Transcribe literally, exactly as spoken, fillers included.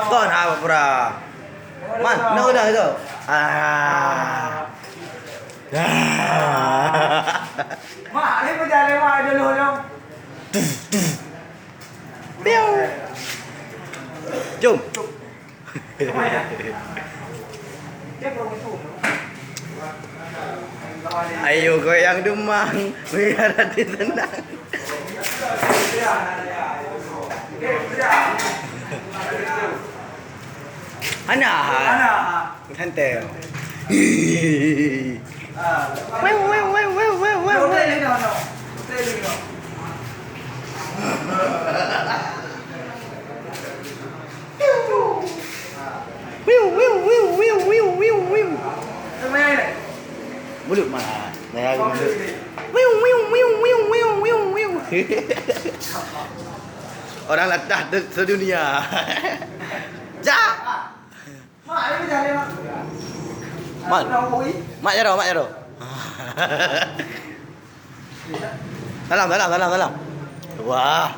Kon ha pura. Man, nak udah tu. Ah. Ah. Mak, ni pun jalan mak dulu dong. Piu. Jom. Ayo goyang dumang, biar hati senang. Hana. Hana. Santai. Weu, weu, weu. Wiu, wiu, wiu. Mulut mah. Nah, ya, mulut. Wiu, wiu, wiu. Orang latah de-, sedunia. Ja. Mak, jaroe, mak, jaroe. Dalam, dalam, dalam, dalam. Wah.